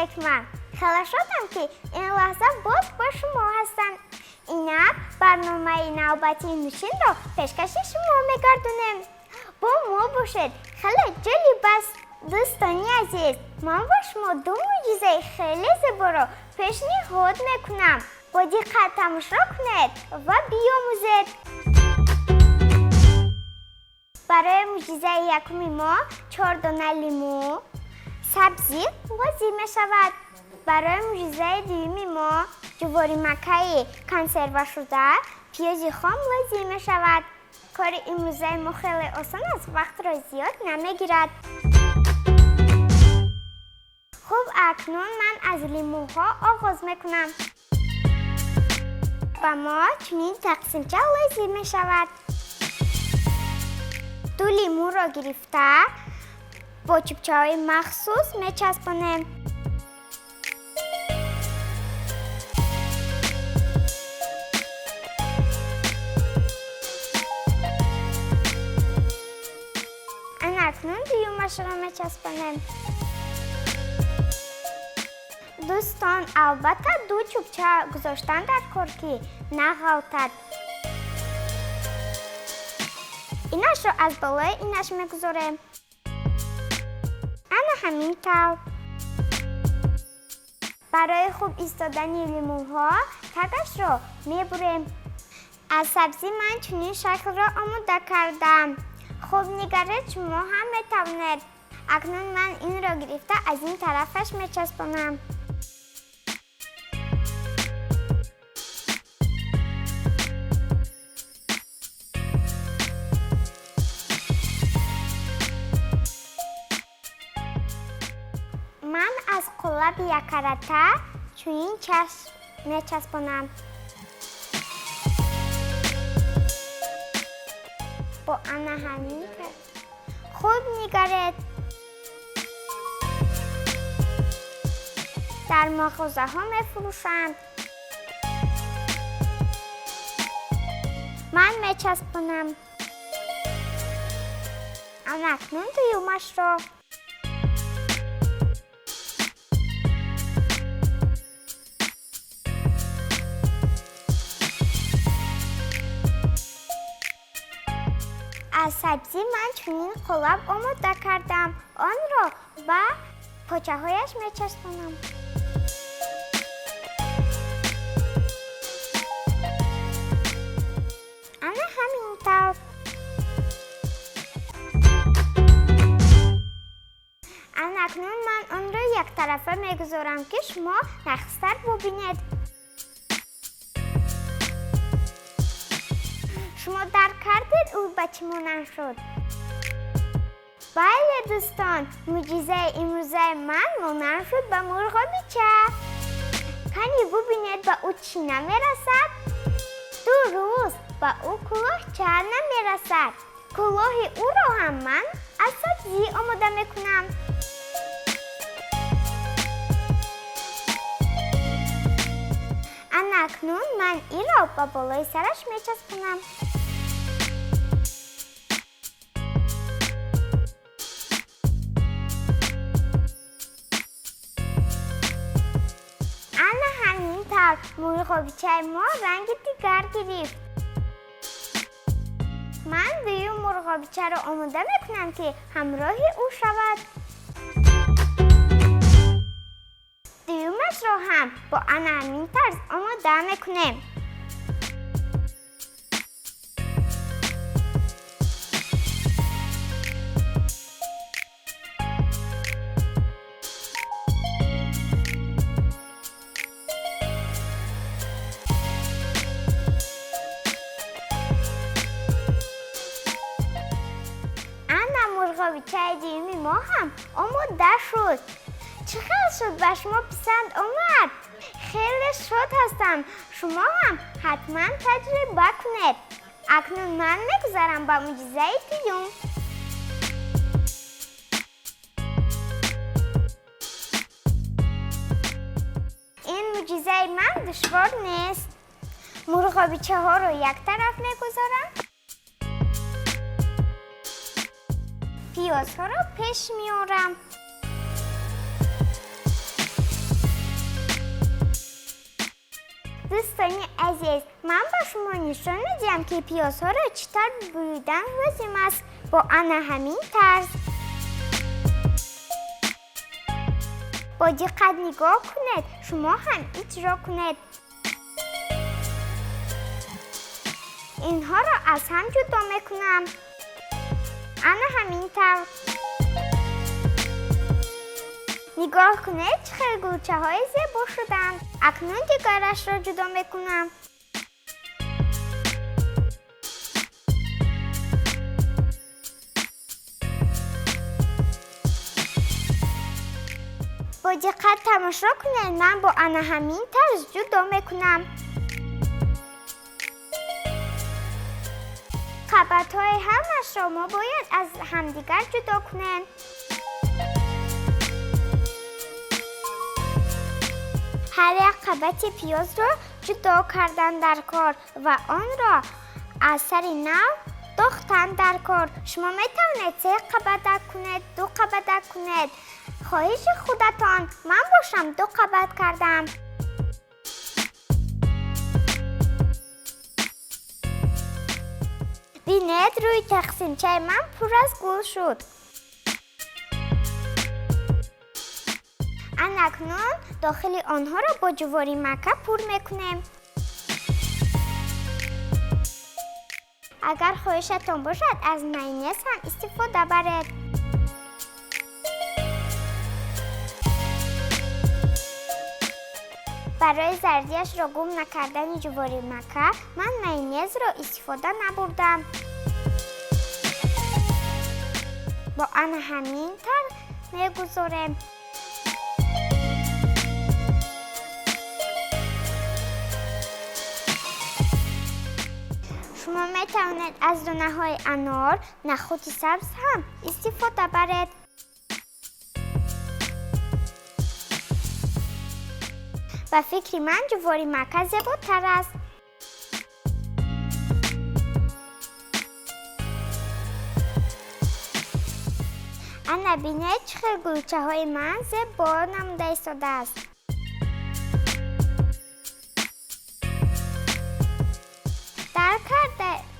Азизак ман, хеле шодам, ки ин лаҳза боз бо шумо ҳастам. Инак барномаи навбатии Нӯшинро пешкаши шумо мегардонем. Бо мо бошед, хеле ҷолиб аст. Дӯстони азиз, ман бо шумо ду мӯъҷизаи хеле зеборо пешниҳод мекунам. Бо диққат тамошо кунед ва биомӯзед. Барои мӯъҷизаи якуми мо чор дона лимӯ, сабзӣ лозим мешавад. Барои мӯъҷизаи дуюми мо ҷуворимакаи консервашуда, пиёзи хом лозим мешавад. Кори имрӯзаи мо хеле осон аст, вақтро зиёд намегирад. Хуб, акнун ман аз лимӯҳо оғоз мекунам. Ба мо чунин тақсимча лозим мешавад. Ду лимӯро гирифта бо чӯбчаҳои махсус мечаспонем. Ана акнун дуюмашро мечаспонем. Дӯстон, албатта, ду чӯбча гузоштан дар кор, ки нағалтад. Инашро аз болои инаш мегузорем. Ана ҳамин тавр. Барои хуб истодани лимӯҳо тагашро мебурем. Аз сабзӣ ман чунин шаклро омода кардам. Хуб нигаред, шумо ҳам метавонед. Акнун ман инро гирифта аз ин тарафаш мечаспонам. Ман аз қолаби яккарата чунин чашм мечаспонам. Бо ана ҳамин. Хуб нигаред. Дар мағозаҳо мефурӯшанд. Ман мечаспонам. Ана акнун дуюмашро. Аз сабзӣ ман чунин қолаб омода кардам. Онро ба почаҳояш мечаспонам. Ана ҳамин тавр. Ана акнун ман онро яктарафа мегузорам, ки шумо нақстар бубинед. Шумо дарк кардед, ӯ ба чӣ монанд шуд? Бале, дӯстон, мӯъҷизаи имрӯзаи ман монанд шуд ба мурғобича. Кани бубинед, ба ӯ чӣ намерасад? Дуруст, ба ӯ кулоҳча намерасад. Кулоҳи ӯро ҳам ман аз сабзӣ омода мекунам. Ана акнун ман инро ба болои сараш мечаспонам. Ана ҳамин тавр мурғобичаи мо ранги дигар гирифт. Ман дуюм мурғобичаро омода мекунам, ки ҳамроҳи ӯ шавад. Дуюмашро ҳам бо ана ҳамин тарз омода мекунем. Ана мурғобичаи дуюми мо ҳам омода шуд. Чӣ хел шуд? Ба шумо писанд омад? Хеле шод ҳастам. Шумо ҳам ҳатман таҷриба кунед. Акнун ман мегузарам ба мӯъҷизаи дуюм. Ин мӯъҷизаи ман душвор нест. Мурғобичаҳоро як тараф мегузорам, пиёзҳоро пеш меорам. Дӯстони азиз, ман ба шумо нишон медиҳам, ки пиёзҳоро чӣ тавр буридан лозим аст бо ана ҳамин тарз. Бо диққат нигоҳ кунед, шумо ҳам иҷро кунед. Инҳоро аз ҳам ҷудо мекунам. Ана ҳамин тавр. Нигоҳ кунед, чӣ хел гулчаҳои зебо шуданд. Акнун дигарашро ҷудо мекунам. Бо диққат тамошо кунед, ман бо ана ҳамин тарз ҷудо мекунам. Қабатҳои ҳамашро мо бояд аз ҳамдигар ҷудо кунем. Ҳар як қабати пиёзро ҷудо кардан дар кор ва онро аз сари нав дохтан дар кор. Шумо метавонед се қабатак кунед, ду қабатак кунед. Хоҳиши худатон. Ман бошам ду қабат кардам. Бинед, рӯи тақсимчаи ман пур аз гул шуд. Анакнун дохили онҳоро бо ҷувори мака пур мекунем. Агар хоҳишатон бошад, аз майонез ҳам истифода баред. Барои зардиашро гум накардани ҷувори мака ман майонезро истифода набурдам. Бо ана ҳамин тавр мегузорем. Шумо метавонед аз донаҳои анор, нахӯди сабз ҳам истифода баред. Ба фикри ман ҷувори мака зеботар аст. Ана бинед, чӣ хел гулчаҳои ман зебо намуда истодааст.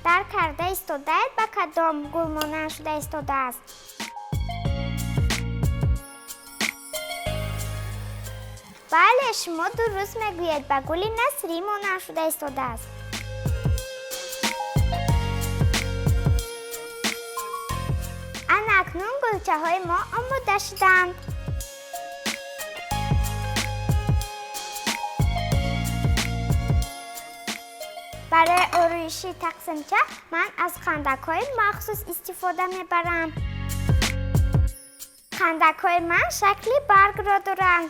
Дар карда истодаед, ба кадом гул монанд шуда истодааст? Бале, шумо дуруст мегӯед, ба гули насрӣ монанд шуда истодааст. Ана акнун гулчаҳои мо омода шуданд. Барои ороиши тақсимча ман аз қандакҳои махсус истифода мебарам. Қандакҳои ман шакли баргро доранд.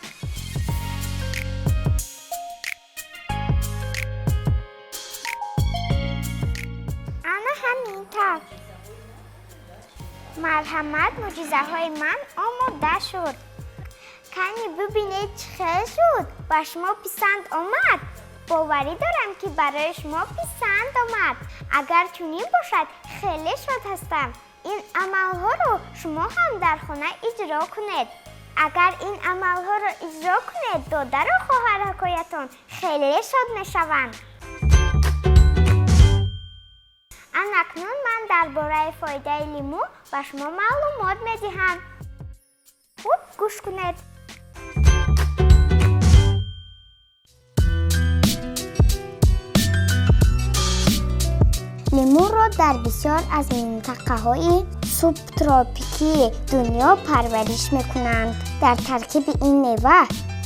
Ана ҳамин тавр. Марҳамат, мӯъҷизаҳои ман омода шуд. Кани бибинед, чӣ хел шуд? Ба шумо писанд омад? Боварӣ дорам, ки барои шумо писанд омад. Агар чунин бошад, хеле шод ҳастам. Ин амалҳоро шумо ҳам дар хона иҷро кунед. Агар ин амалҳоро иҷро кунед, додару хоҳаракоятон хеле шод мешаванд. Анакнун ман дар бораи фоидаи лимӯ ба шумо маълумот медиҳам. Хуб гӯш кунед. Лимӯро дар бисёр аз минтақаҳои субтропикии дунё парвариш мекунанд. Дар таркиби ин мева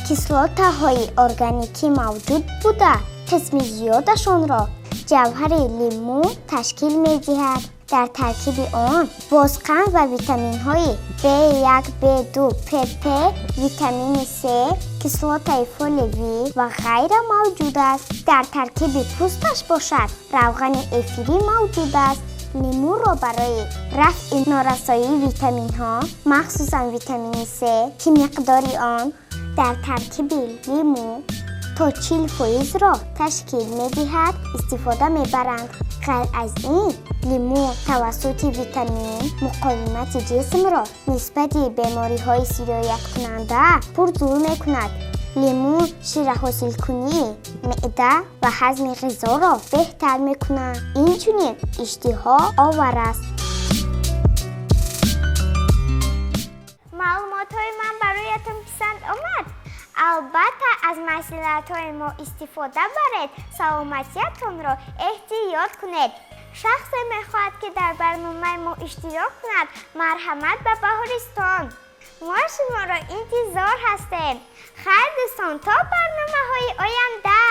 кислотаҳои органикӣ мавҷуд буда, қисми зиёдашонро ҷавҳари лимӯ ташкил медиҳад. Дар таркиби он бозқанд ва витаминҳои B1, B2, PP, витамини С, кислотаи фолевӣ ва ғайра мавҷуд аст. Дар таркиби пӯсташ бошад, равғани эфирӣ мавҷуд аст. Лимӯро барои рафъи норасоии витаминҳо, махсусан витамини С, ки миқдори он дар таркиби лимӯ то 40%-ро ташкил медиҳад, истифода мебаранд. Ғайр аз ин, лимӯ тавассути витамин муқовимати ҷисмро нисбати бемориҳои сирояткунанда пурзӯр мекунад. Лимӯ шираҳосилкунии меъда ва ҳазми ғизоро беҳтар мекунад. Инчунин иштиҳоовар аст. Маълумотҳои ман бароятон писанд омад? Албатта, аз маслиҳатҳои мо истифода баред, саломатиятонро эҳтиёт кунед. Шахсе мехоҳад, ки дар барномаи мо иштирок кунад, марҳамат ба Баҳористон. Мо шуморо интизор ҳастем. Хайр, дӯстон, то барномаҳои оянда.